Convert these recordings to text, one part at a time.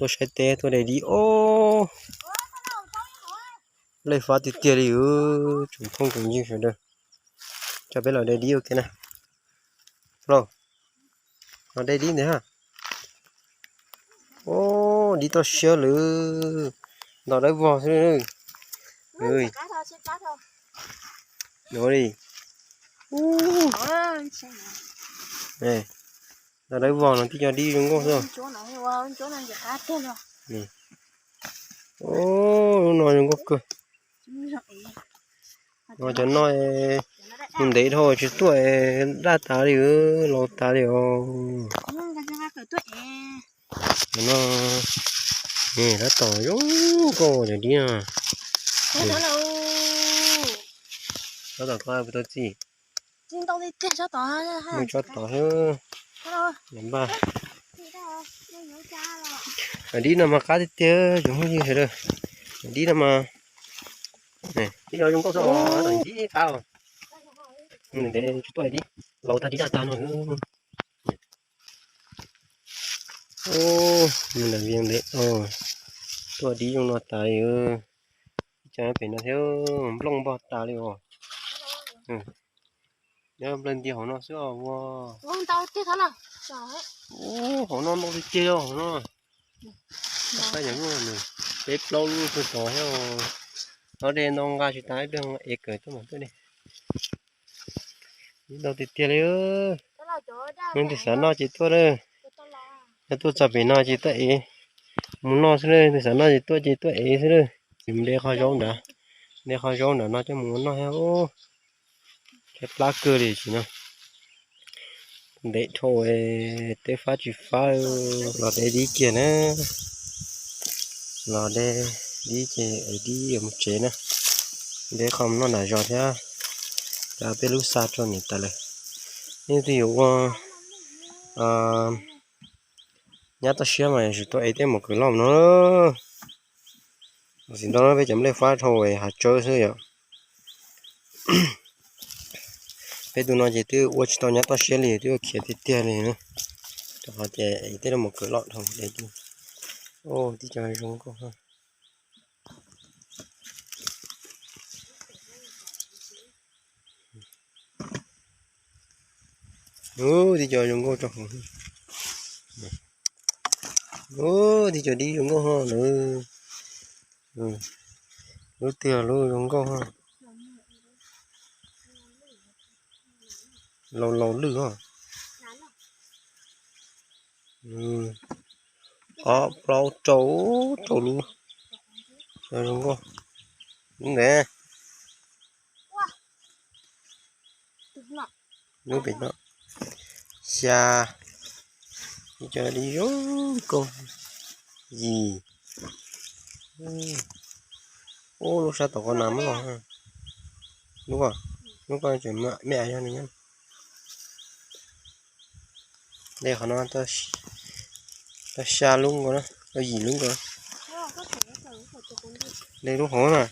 tuaj saib teb tuaj de dib os. Lej fab tiag tiag li os, tsoom phooj tsoom ywg sawv daws. Coj peb los de dib ua ke na. Los de dib ntawd ha. Os, dib toj siab lawm. Nto dawb vog xwb. Li. Nto dawb vog no tib co dib zoo nkauj xwb. Os, lub no zoo nkauj kawg. Cov no mus ntev dhau tsis tuaj daj tas li, laus tas li os. Cov no tab tom zoo nkauj cov dib no. Tab tom koj puas tau txi? Mus tso tod xwb. Npaj. Dib no mas qab tiag tiag tsoom phooj ywg sawv daws. Dib no mas, dib no zoo nkauj xwb os, dib qab os. Ntev tsis tuaj dib, laus tag dib daj tag no. Mus nram Vias Ntev tuaj dib zoo no tas li. Ib co pem no thiab, nplooj npog tas li os. Nyob nplawg nti hauv no xwb os. Ua, hauv no ntau tiag tiag hauv no. Peb plaub lub tuaj tod thiab. Ob dej no nqa tsis tas, ib pliag ev kawm tuaj mam tuaj ne. Ntau tiag tiag li. Leej twg xav noj ces tuaj lawm. Yog tuaj txog pem no ces tuaj ev mus noj xwb lawm, leej twg xav noj ces tuaj ces tuaj ev xwb lawm. Ces mus de qhov zaub nrad, de qhov zaub nrad no coj mus ua noj thiab. Tshaib plab kawg li tsis no. Ntev dhau, teb fab tsis fab, los de dib kiag na. Los de dib ces ev dib yuav mus tsev na. De qhov mus noj nram zos thiab. Cov peb lub xa rau niam tas lawm. Nej twg yuav ua nyab toj siab mas tsis tau ev tej mos kws loj no. Tam sim no peb cov nplej fab dhau hav tsawb xwb yom. Peb tus no ces twb ua tsis tau nyab toj siab li, twb ua khiav tiag tiag li na. Rau qhov ces tej lub mos kws loj dhau de. Tib co zoo nkauj. Tib co zoo nkauj rau hauv. Tib co dib zoo nkauj ho lawm. Lub twg lub zoo nkauj ho. Laus laus lwj ho. Ob plaub rau, rau lub. Zoo nkauj. Lub ntev. Lub pem no. Xya. Ib co dib zoo nkauj. Yim. Ub, lub sab tom qhov nas muab los. Lub, lub ko tseem me yog nws nyob. De qhov no tau xya lub nkaus na, tau yim lub nkaus. De lub hauv na,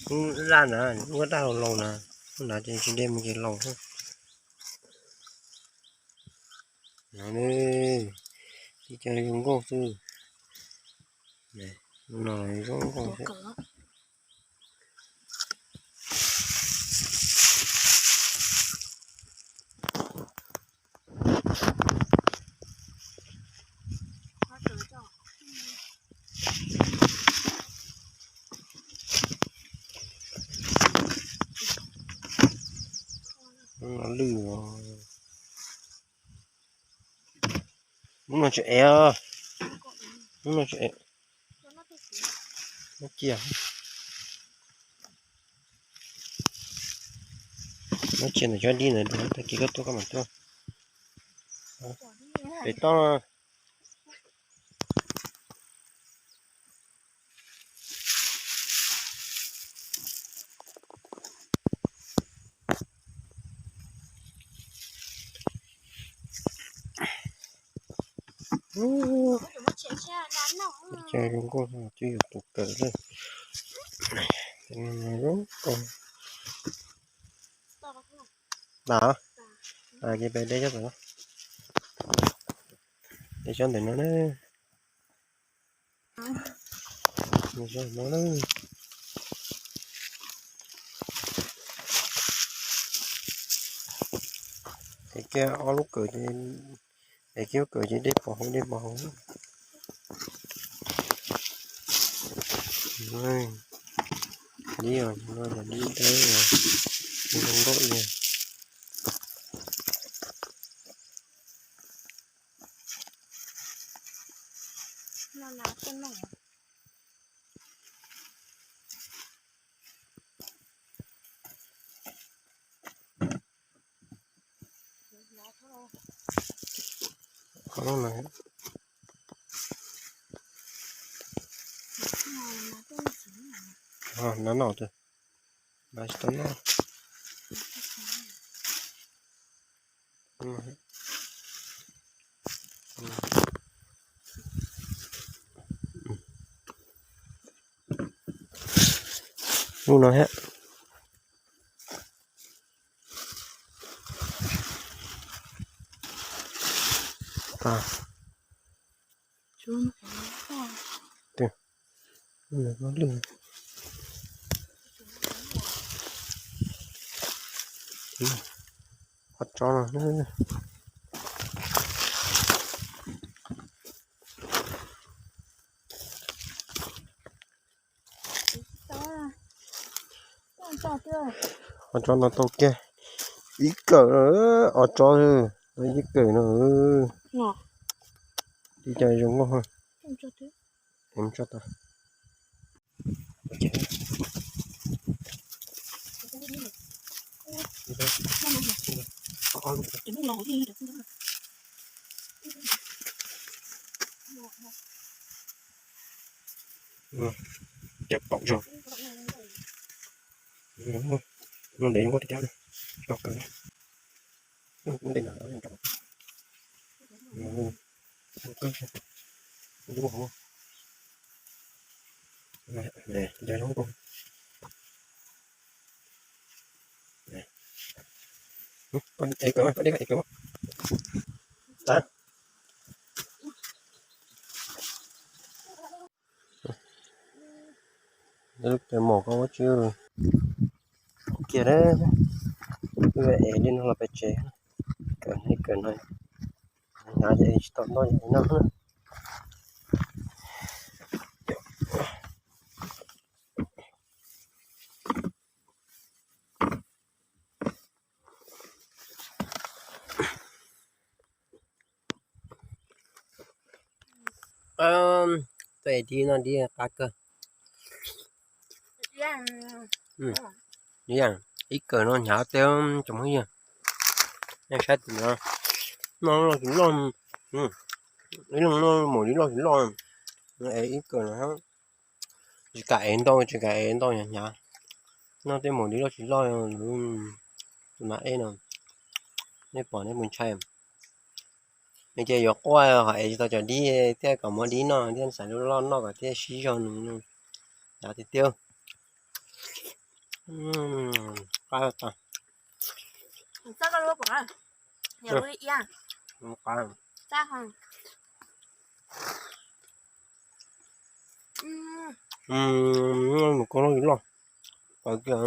lub laj na, lub daj laus laus na, lub nrad ces tsis de mus ces laus xwb. No, tib co zoo nkauj xwb. No zoo nkauj xwb. Lub no lwj os. Lub no tsis ev, lub no tsis ev. Cia, no cia ntawm cov dib ntawd, tag kis koj tuaj koj mam tuaj. Pem toj. Ua cas zoo nkauj twb yuav tus kawm lawm. Zoo nkauj. Tag, ces peb de cov ntawm no na. Nws zoo no na. Es kiag ob lub kawm ces, es kiag lub kawm ces dej pov hauv dej pov hauv. Dib os, no yog dib dawb os, dib zoo nkauj li. Qhov no na. Qhov no na. Mas tsis tau noj. Hnub no thiab. Qhov tso no. Qhov tso no tau kiag ib kawm, ob tsob, ib kawm no. Li cas zoo nkauj. Cov pom zoo. No ntev muaj cab, cab kawg. Ntev no, ntev kawg. Lub hauv, ntev zoo nkauj. Ev kawm, koj deb koj ev kawm. Lub kawm mom koj ua tsi kiag, wb ev li no los pem tsev. Kawm li kawm no, hnyav ces tsis tau noj li no. Tuaj ev dib no dib qab kawg. Ib kawm no hnyav tej tsoom phooj ywg. Nej saib tim no, noj loj tsis loj, ib leeg noj mus dib loj tsis loj. Ev ib kawm no, tsis kam ev ntau, tsis kam ev ntau hnyav hnyav. Noj tej mus dib loj tsis loj, tus nas ej no, nej pom nej mus ntshai. Nws ces yuav quaj ho ev tsis tau cov dib thiaj kom muab dib noj thiab xav lub loj noj kom thiaj sib zog nws. Hnyav tiag tiag. Qab tas. Qab. Mus koj loj tsis loj, qawv kiag.